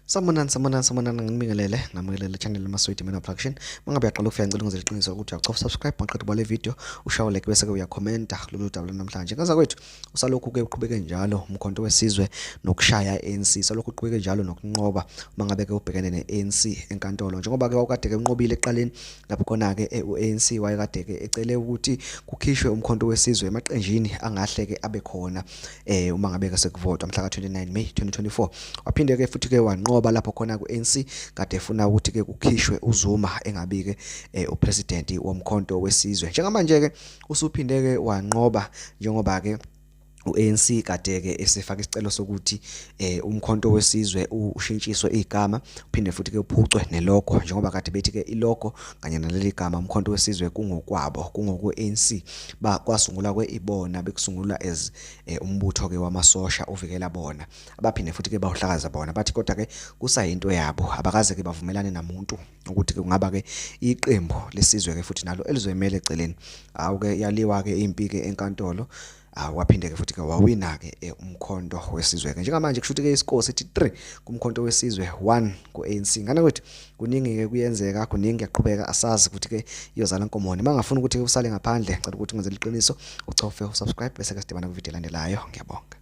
Sanibonani, sanibonani, sanibonani, nginibingelele, ngamukelele channel Maswidi Man Production. Mangabe uyaqala ukufika ngicela ungenzele iqiniso ukuthi uyacofa subscribe maqeda ubale video, ushaye like bese ke uyakhomenta kulolu daba namhlanje. Ngaza kwethu usalokhu ke uqhubeke njalo umkhonto wesizwe nokushaya ANC, salokhu uqhubeke njalo nokunqoba uma ngabe ke ubhekene neANC enkantolo. Njengoba ke wawukade ke unqobile ekuqaleni lapho khona ke uANC wayekade ke ecele ukuthi kukhishwe umkhonto wesizwe emaqenjini angahle ke abe khona uma ngabe ke sekuvotwa mhla ka-29 May 2024. Waphinde ke futhi ke wanqoba lapho khona ku-ANC kade efuna ukuthi ke kukhishwe uZuma engabi ke upresident womkhonto wesizwe. Njengamanje ke usuphinde ke wanqoba njengoba ke u-ANC kade ke esefaka isicelo sokuthi umkhonto wesizwe ushintshiswe igama uphinde futhi ke uphucwe nelogo njengoba kade bethi ke ilogo kanye naleli gama umkhonto wesizwe kungokwabo kungokwe-ANC ba kwasungulwa kwe-ibona bekusungulwa as umbutho ke wamasosha uvikela bona abaphinde futhi ke bawuhlakaza bona bathi kodwa ke kusayinto yabo abakaze ke bavumelane namuntu ukuthi ke kungaba ke iqembu lesizwe ke futhi nalo elizoyimela eceleni. Awu ke yaliwa ke impi ke enkantolo, waphinde ke futhi ke wawina ke umkhonto wesizwe ke. Njengamanje kusho ukuthi ke iscore sithi 3 kumkhonto wesizwe, 1 ku-ANC. Ngane kwethu, kuningi ke kuyenzeka, kuningi kuyaqhubeka, asazi ukuthi ke iyozala nkomoni. Mangafuna ukuthi usale ngaphandle, ngicela ukuthi ungenzele iqiniso ucofe usubscribe bese ke sidibana kwivideo elandelayo. Ngiyabonga.